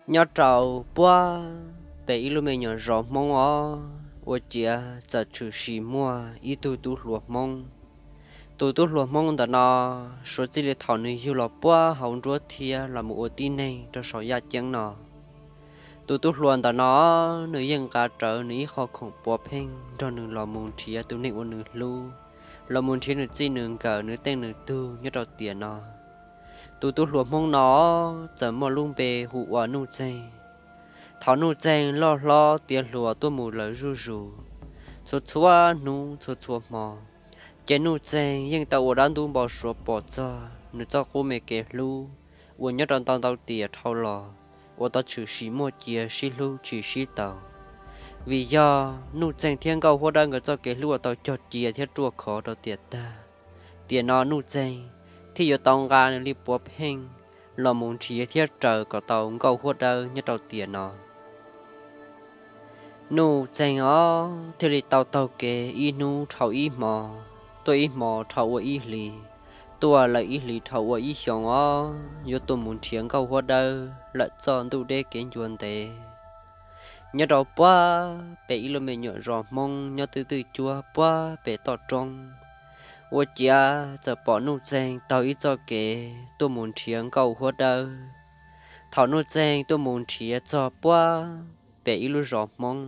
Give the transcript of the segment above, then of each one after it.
Nyob rau puag pem ib lub me nyuam zos Hmoob os, ua ciav txawm tshwm sim muaj ib tug tub hluas Hmoob. Tus tub hluas Hmoob ntawm no, suav txij li thaum nws yug los puag hauv nruab thiab los mus ua tib neeg rau saum yaj ceeb no, tus tub hluas ntawm no nws yeej nqa rawv nws ib qho khoom puav pheej nrog nws los mus nrhiav tus neeg uas nws hlub, los mus nrhiav nws txij nws nkawm nws teej nws tug nyob rau tiam no. Tus tub hluas Hmoob no txawm muaj lub npe hu ua Nuj Txeeg. Thaum Nuj Txeeg loj hlob tiav hluas tuaj mus lawm zuj zus, txhua txhua hnub txhua txhua hmo, ces Nuj Txeeg yeej tau ua dab ntub npau suav pom txog nws txoj qub me kev hlub uas nyob rau ntau ntau tiam dhau los, ua tau tshwm sim muaj cia sib hlub tsis sib tau. Vim yog Nuj Txeeg thiab Nkauj Huab Dawb nkawd txoj kev hlub uas tau cog cia thiab ruaj khov rau tiam tag, tiam no Nuj Txeeg thiaj yuav tau nqa nws li puav pheej los mus nrhiav thiab raws kom tau Nkauj Huab Dawb nyob rau tiam no. Nuj Txeeg os thiaj li tau taug kev ib hnub dhau ib hmo, tuaj ib hmo dhau ua ib hlis, tuaj lawm ib hlis dhau ua ib xyoos os, yuav tuaj mus nrhiav Nkauj Huab Dawb lawm txoj ntuj deb kev ncua ntev. Nyob rau puag pem ib lub me nyuam zos Hmoob nyob twj twj cuab puag pem toj roob, ua ciav txawm pom Nuj Txeeg taug ib txoj kev tuaj mus nrhiav Nkauj Huab Dawb. Thaum Nuj Txeeg tuaj mus nrhiav txog puag pem ib lub zos Hmoob,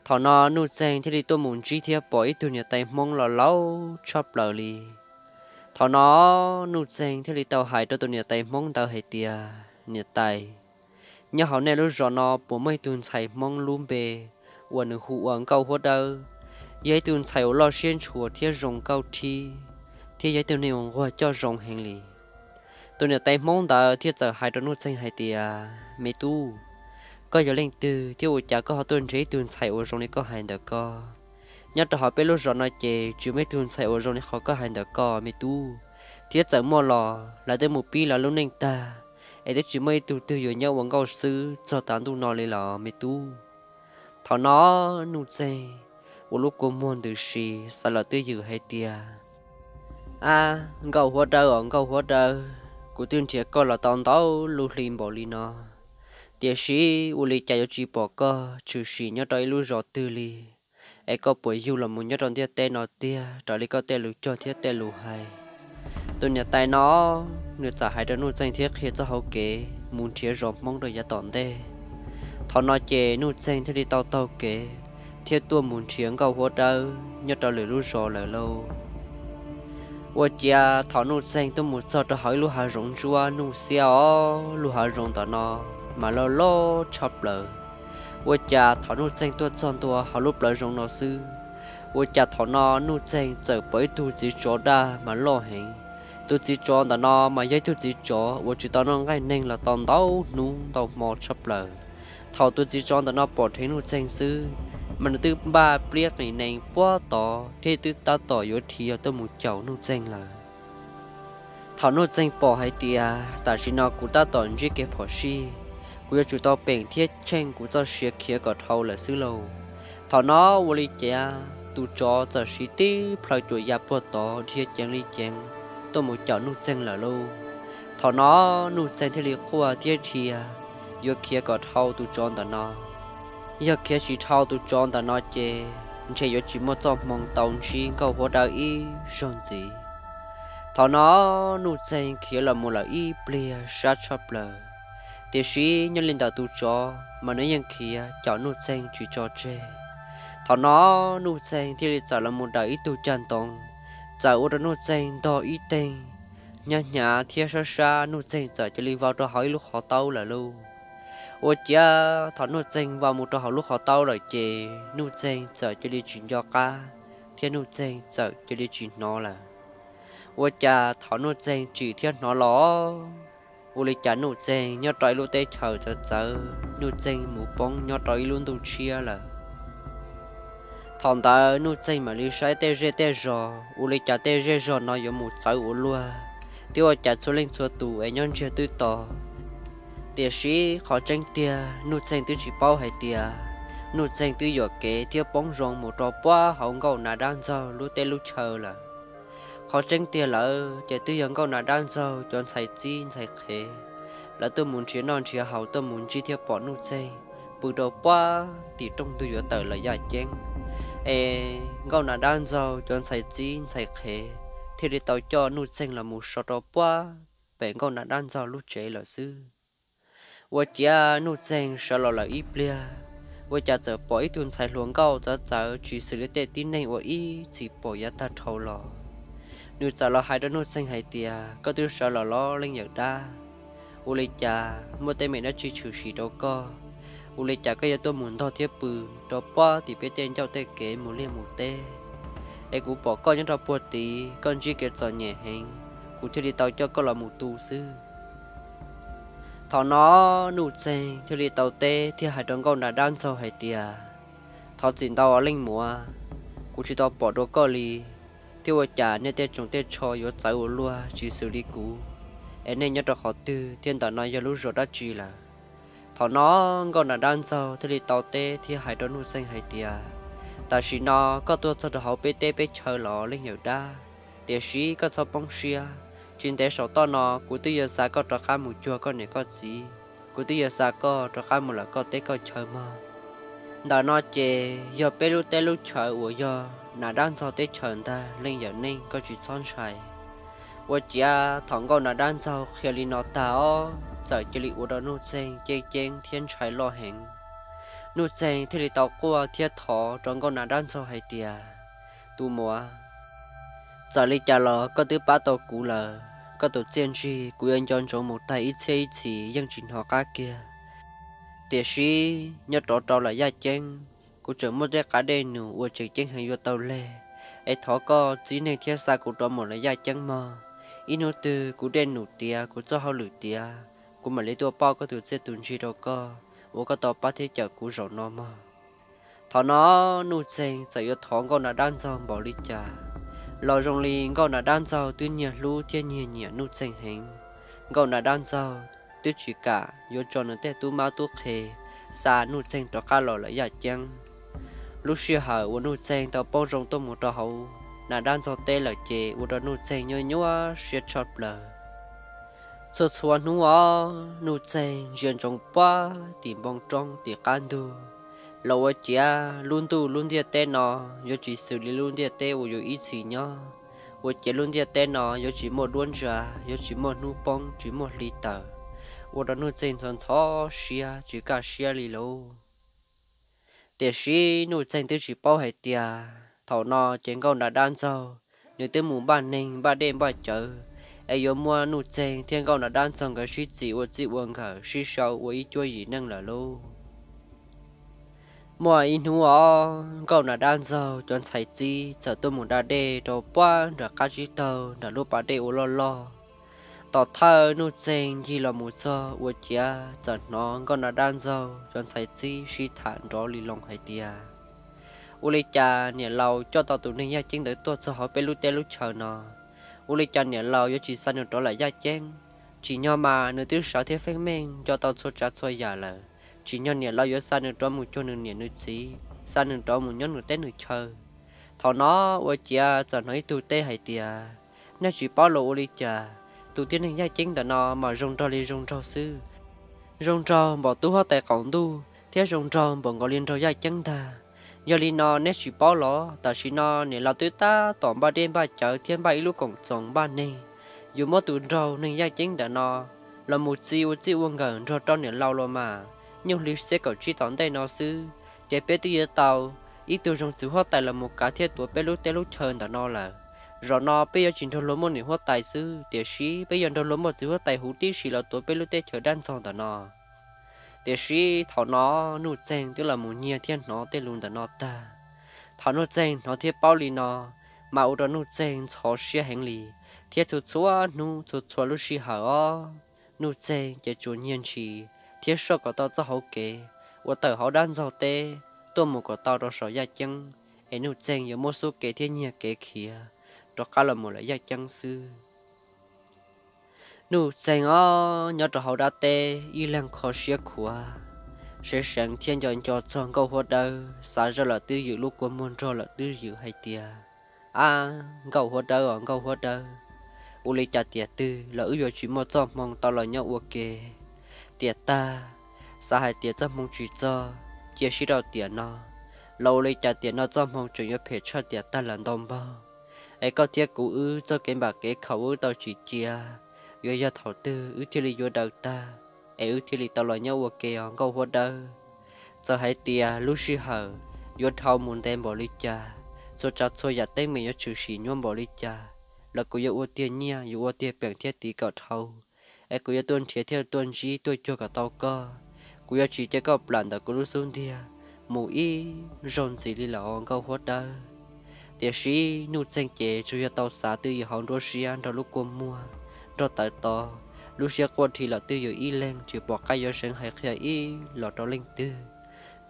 thaum no Nuj Txeeg thiaj li tuaj mus ntsib thiab pom ib tug niam tais Hmoob los laus tshaj plaws li. Thaum no Nuj Txeeg thiaj li tau hais rau tus niam tais Hmoob ntawd hais tias, Niam tais, nyob hauv nej lub zos no puas muaj ib tug ntxhais Hmoob lub npe uas nws hu ua Nkauj Huab Dawb, yog ib tug ntxhais uas loj siab ntshua thiab zoo nkauj rhib, thiab yog ib tug neeg uas nquag coj zoo heev li. Tus niam tais Hmoob ntawd thiaj txawm hais rau Nuj Txeeg hais tias, Me tub, koj yog leej twg thiab ua cas koj ho tuaj nrhiav ib tug ntxhais uas zoo li koj hais ntawm ko? Nyob rau hauv peb lub zos no ces tsis muaj ib tug ntxhais uas zoo li qhov koj hais ntawm ko me tub, thiab txawm muaj los lawv twb mus pib lawv lub neej tag, es twb tsis muaj ib tug twg yuav nyob ua nkauj xwb txog tav ntuj no li los me tub. Thaum no Nuj Txeeg ua lub kua muag ntws si xav lawm twj ywm hais tias, Ab, Nkauj Huab Dawb os Nkauj Huab Dawb, kuv twb nrhiav koj los tau ntau lub hli npaum li no, tiam sis ua li cas yuav tsis pom koj tshwm sim nyob rau ib lub zos twg li, es koj puas yug los mus nyob rau ntiaj teb no tiag raws li koj tej lus cog thiab tej lus hais? Tus niam tais no nws txawm hais rau Nuj Txeeg thiab qhia txoj hauv kev mus nrhiav zos Hmoob rau yav tom ntej. Thaum no ces Nuj Txeeg thiaj li tau taug kev thiab tuaj mus nrhiav Nkauj Huab Dawb nyob rau lwm lub zos lawm lauj. Ua ciav thaum Nuj Txeeg tuaj mus txog rau hauv ib lub hav zoov ntsuab nuj xiab os, lub hav zoov ntawm no mas loj loj tshaj plaws. Ua cas thaum Nuj Txeeg tuaj txog ntua hauv lub plawv zoov no xwb, ua cas thaum no Nuj Txeeg txawm pom ib tug txiv tsov daj mas loj heev. Tus txiv tsov ntawm no mas yog ib tug txiv tsov uas tsis tau noj nqaij neeg los tau ntau hnub ntau hmo tshaj plaws. Thaum tus txiv tsov ntawm no pom dheev Nuj Txeeg xwb, mas nws twb npaj pliab qis nees puag tod thiab twb tab tom yuav dhia tuaj mus caum Nuj Txeeg lawm. Thaum Nuj Txeeg pom hais tias tam sim no kuv tab tom ntsib kev phom sij, kuv yuav tsum tau peem thiab tsheej kuv txoj sia khiav kom dhau lawm xwb lauj. Thaum no ua li cas tus tsov txawm siv tib plhaw cuam ya puag tod dhia ceev li ceev tuaj mus caum Nuj Txeeg lawm lauj. Thaum no Nuj Txeeg thiaj li quaj thiab dhia yuav khiav kom dhau tus tsov ntawm no. Yog khiav tsis dhau tus tsov ntawm no ces ntshe yuav tsis muaj txoj hmoo tau ntsib Nkauj Huab Dawb ib zaug ntxiv. Thaum no Nuj Txeeg khiav los mus lawm ib pliag sab tshaj plaws, tiam sis nyob li ntawm tus tsov mas nws yeej khiav caum Nuj Txeeg tsis tso tseg. Thaum no Nuj Txeeg thiaj li txawm los mus daws ib tug cag ntoo, txawm ua rau Nuj Txeeg ntog ib teeg, hnyav hnyav thiab sab sab Nuj Txeeg txawm cia li vau rau hauv ib lub qhov taub lawm lauj. Ua ciav thaum Nuj Txeeg vau mus rau hauv lub qhov taub lawm ces Nuj Txeeg txawm cia li tsis nco qab thiab Nuj Txeeg txawm cia li tsis hnov lawm. Ua cas thaum Nuj Txeeg tsim thiab hnov los, ua li cas Nuj Txeeg nyob rau ib lub teb chaws txawv txawv, Nuj Txeeg mus poob nyob rau ib lub ntuj tshiab lawm. Thaum ntawd Nuj Txeeg mam li saib tej zej tej zos, ua li cas tej zej zos no yuav mus txawv ua luaj, thiab ua cas txhua leej txhua tus es nyob ntsiag twb to. Tiam sis qhov tseeb tiag Nuj Txeeg twb tsis paub hais tias Nuj Txeeg twb yuam kev thiab poob zoo mus rau puag hauv Nkauj Nas Dab Ntxaug lub teb lub chaw lawm. Qhov tseeb tiag lawm ces twb yog Nkauj Nas Dab Ntxaug cov ntxhais txib ntxhais qhev lawv tuaj mus nrhiav noj nrhiav haus, tuaj mus ntsib thiab pom Nuj Txeeg pw rau puag tim rooj ntug yuav tawm lawm yaj ceeb. Es Nkauj Nas Dab Ntxaug cov ntxhais txib ntxhais qhev thiaj li tau coj Nuj Txeeg los mus so rau puag pem Nkauj Nas Dab Ntxaug lub tsev lawm xwb. Ua ciav Nuj Txeeg sawv los lawm ib pliag, ua cas txawm pom ib tug ntxhais hluas nkauj txawv txawv tsis xws li tej tib neeg uas ib txhis pom yav tag dhau los. Nws txawm los hais rau Nuj Txeeg hais tias, koj twb sawv los los leej yawm dab, ua li cas muaj teeb meem dab tsi tshwm sim rau koj? Ua li cas koj yuav tuaj mus ntog thiab pw rau puag tim peb tej ncauj tej kev mus liaj mus teb? Es kuv pom koj nyob rau puag tid, koj ntsib kev txom nyem heev, kuv thiaj li tau coj koj los mus tu xwb. Thaum no Nuj Txeeg thiaj li tau teb thiab hais rau Nkauj Nas Dab Ntxaug hais tias, thov txim ntau os leej muam, kuv tsis tau pom dua koj li, thiab ua cas nej tej tsoos tej tsho yuav txawv ua luaj tsis xws li kuv? Es nej nyob rau qhov twg thiab ntawm no yog lub zos dab tsi lawm? Thaum no Nkauj Nas Dab Ntxaug thiaj li tau teb thiab hais rau Nuj Txeeg hais tias, tam sim no koj tuaj txog rau hauv peb teb peb chaw los leej yawm dab, tiam sis koj txhob poob siab, tsis ntev saum toj no kuv twb yuav xa koj rov qab mus cuag koj niam koj txiv, kuv twb yuav xa koj rov qab mus lawm koj teb koj chaw mog. Ntawm no ces yog peb lub teb lub chaw uas yog Nas Dab Ntxaug teb chaws ntag leej yawm neeg, koj tsis txhob ntshai. Ua ciav thaum Nkauj Nas Dab Ntxaug qhia li no tag os, txawm cia li ua rau Nuj Txeeg ceeb ceeb thiab ntshai loj heev. Nuj Txeeg thiaj li tau quaj thiab thov rau Nkauj Nas Dab Ntxaug hais tias, tus muam, txawm li cas los koj twb pab tau kuv lawm, koj tus txiaj ntsig kuv yuav nco ntsoov mus tag ib txhiab ib txhis yeej tsis hnov qab kiag. Tiam sis nyob rov rau lawm yaj ceeb, kuv tseem muaj tej qab dej num uas tseem ceeb heev yuav tau leg, es thov koj txib neeg thiab xa kuv rov mus lawm yaj ceeb mog. Ib hnub twg kuv dej num tiav, kuv txoj hauj lwm tiav, kuv mam li tuaj pauj koj tus txiaj tus ntsig rau koj, uas koj tau pab thiab cawm kuv zaum no mog. Thaum no Nuj Txeeg txawm yuav thov Nkauj Nas Dab Ntxaug npaum li cas los zoo li Nkauj Nas Dab Ntxaug twb nyiag hlub thiab nyiag nyiam Nuj Txeeg heev. Nkauj Nas Dab Ntxaug twb tsis kam yuav tso nws tej tub mab tub qhe xa Nuj Txeeg rov qab los lawm yaj ceeb. Lub sij hawm uas Nuj Txeeg tau poob zoo tuaj mus rau hauv Nas Dab Ntxaug teb lawm ces ua rau Nuj Txeeg nyuaj nyuaj siab tshaj plaws. Txhua txhua hnub os, Nuj Txeeg ntsia ntsoov puag tim npoo roob tim qab ntug los ua ciav lub ntuj lub ntiaj teb no yuav tsis xws li lub ntiaj teb uas yus ib txhis nyob, ua ciav lub ntiaj teb no yuav tsis muaj duab ntsa, yuav tsis muaj hnub poob, tsis muaj hli tawm, ua rau Nuj Txeeg ntxhov ntxhov siab tsis kaj siab li lauj. Tiam sis Nuj Txeeg twb tsis paub hais tias thaum no ces Nkauj Nas Dab Ntxaug nws twb mus npaj neeg npaj dej npaj cawv, es yuav muab Nuj Txeeg thiab Nkauj Nas Dab Ntxaug nkawd sib txim ua txij ua nkawm sib sau ua ib cuab yim neej lawm lauj. Muaj ib hnub os, Nkauj Nas Dab Ntxaug cov ntxhais txib txawm tuaj mus da dej rau puag nram qab tsib taug nram lub pas dej ua loj loj. Tom thawj Nuj Txeeg ncig los mus txog ua ciav txawm hnov Nkauj Nas Dab Ntxaug cov ntxhais txib sib tham nrov li loo hais tias, ua li cas niam laus coj tau tus neeg yaj ceeb ntawd tuaj txog hauv peb lub teb lub chaw no? Ua li cas niam laus yuav tsis xa nws rov lawm yaj ceeb? Tsim nyog mas nws twb sawv thiab feeb meej nco tau txhua tsav txhua yam lawm, tsim nyog niam laus yuav xa nws rov mus cuag nws niam nws txiv, xa nws rov mus nyob nws teb nws chaw. Thaum no ua ciav txawm hnov ib tug teb hais tias, nej tsis paub los ua li cas, tus tib neeg yaj ceeb ntawm no mas zoo nraug li zoo nraug xwb, zoo nraug npaum tub huab tais qaum ntuj thiab zoo nraug npaum nkaus li nraug yaj ceeb ntag. Yog li no neb tsis paub los? Tam sim no niam laus twb tab tom npaj dej npaj cawv thiab npaj ib lub koom txoos npaj neeg, yuav muab tus nraug neeg yaj ceeb ntawm no los mus txi ua txij ua nkawm nrog rau niam laus los mas. Nyuj hli xiab kaum tsib tom ntej no xwb ces peb twb yuav tau ib tug zoo txiv huab tais los mus kav thiab tuav peb lub teb lub chaw ntawm no lawm. Zaum no peb yuav tsis nrog luag muaj niam huab tais xwb, tiam sis peb yuav nrog luag muaj txiv huab tais huv tib si los tuav peb lub teb chaws dab ntxaug ntawm no. Tiam sis thaum no Nuj Txeeg twb los mus nyiag thiab hnov tej lus ntawm no tag. Thaum Nuj Txeeg hnov thiab paub li no, mas ua rau Nuj Txeeg ntxhov siab heev li, thiab txhua txhua hnub txhua txhua lub sij hawm os, Nuj Txeeg ces tsuas nyiag ntshis thiab soj kom tau txoj hauv kev uas tawm hauv dab ntxaug teb tuaj mus kom tau rau saum yaj ceeb, es Nuj Txeeg yuav muab xub kev thiab nyiag kev khiav rov qab los mus lawm yaj ceeb xwb. Nuj Txeeg os, nyob rau hauv dab teb ib leeg kho siab khuav, seev seev thiab nco nco txog Nkauj Huab Dawb, xav zoj lawm twb ywm, lub kua muag nrog lawm twb ywm hais tias, ab, Nkauj Huab Dawb os Nkauj Huab Dawb, ua li cas tiam twg los wb yuav tsis muaj txoj hmoo tau los nyob ua ke? tiam tag, xav hais tias txoj hmoo tsis txog, cia sib rau tiam no, los ua li cas tiam no txoj hmoo tseem yuav phem tshaj tiam tag lawm ntau npaug. Es koj thiab kuv wb txoj kev npam kev khaum wb tau tsis cia, yuav yog thaum twg wb thiaj li yuav daws tag, es wb thiaj li tau los nyob ua ke os nkauj huab dawb. Txawm hais tias lub sij hawm yuav dhau mus ntev npaum li cas, txhua tsav txhua yam teeb meem yuav tshwm sim nyuaj npaum li cas, los kuv yuav ua tiag nyiaj, yuav ua tiag peem thiab tiv kom dhau, es kuv yuav tuaj nrhiav thiab tuaj ntsib tuaj cuag kom tau koj. Kuv yuav tsis cia koj plam ntawm kuv lub xub ntiag mus ib zaug ntxiv li lawm os nkauj huab dawb. Tiam sis Nuj Txeeg ces tsuas yog tau xav twj ywm hauv nruab siab nrog lub kua muag nrog tawv to, lub siab quaj dhi los twj ywm ib leeg tsis pom qab yuav seev hais qhia ib los rau leej twg.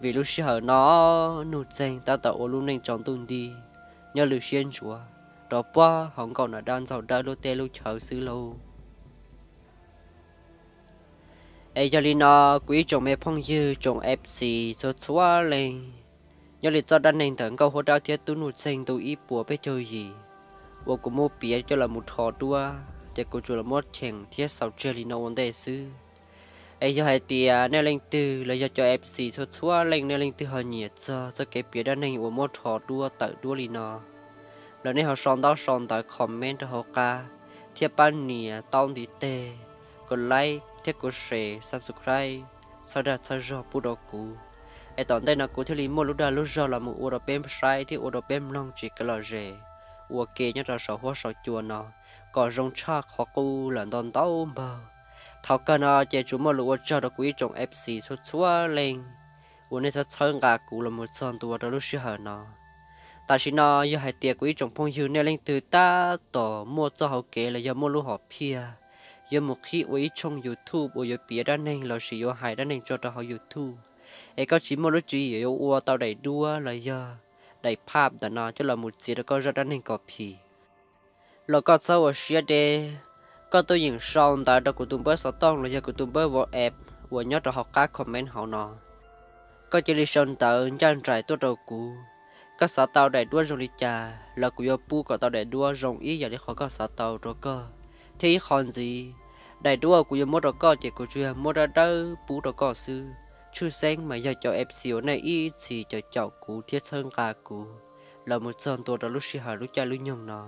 Vim lub sij hawm no Nuj Txeeg tab tom ua lub neej tsaus ntuj nti, nyob lwm siab ntsuav rau puag hauv nkauj nam dab ntxaug dawb lub teb lub chaw xwb lauj. Es yog li no, kuv ib tsoom me phooj ywg tsoom F C txhua txhua leej, nyob li txoj dab neeg ntawm nkauj huab dawb thiab tub Nuj Txeeg ntu ib puas peb caug yim uas kuv muab piav coj los mus rho duab ces kuv tsuas los muab cheem thiab xaus tseg li no ua ntej xwb. Es yog hais tias nej leej twg los yog cov F C txhua txhua leej nej leej twg ho nyiam txog txoj kev piav dab neeg uas muab rho duab tawm duab li no, los nej ho sau ntaub sau ntawv comment rau hauv qab, thiab pab nias taub ntiv teg, kuv like thiab kuv share, subscribe, txhawb dag txhawb zog pub rau kuv, es tom ntej no kuv thiaj li muaj lub dag lub zog los mus ua rau peb saib thiab ua rau peb mloog tsis kev lom zem ua ke nyob rau saum huab saum cua no kom zoo tshaj qhov qub lawm ntau ntau npaug. Thaum kawg no ces tsuas muaj lus ua tsaug rau kuv ib tsoom F C txhua txhua leej uas nej txhawb txhawb nqa kuv los mus txog ntua rau lub sij hawm no. Tam sim no yog hais tias kuv ib tsoom phooj ywg nej leej twg tab tom muaj txoj hauv kev los yog muaj lub hom phiaj yuav mus qhib ua ib tshooj YouTube uas yuav piav dab neeg lossis yuav hais dab neeg tso rau hauv YouTube, es koj tsis muaj lub tswv yim yuav ua tau daim duab los yog daim phaj ntawm no coj los mus txiav rau koj zaj dab neeg kom phim, los koj txhob ua siab deb, koj tuaj yeem sau ntawv rau kuv tus npawb xov tooj los yog kuv tus npawb WhatsApp uas nyob rau hauv qab comment hauv no. Koj cia li sau ntawv ncaj nraim tuaj rau kuv. Koj xav tau daim duab zoo li cas los kuv yuav pub kom tau daim duab zoo ib yam li qhov koj xav tau rau koj. Thiab ib qho ntxiv, daim duab kuv yuav muab rau koj ces kuv tsuas yog muab dawb dawb pub rau koj xwb. Tshwj xeeb mas yog cov F C uas nej ib txhis caum caum kuv thiab txhawb nqa kuv los mus txog ntua rau lub sij hawm lub caij lub nyoog no.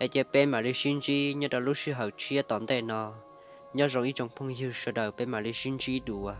Es cia peb mam li sib ntsib nyob rau lub sij hawm tshiab tom ntej no. Nyob zoo ib tsoom phooj ywg sawv daws, peb mam li sib ntsib dua.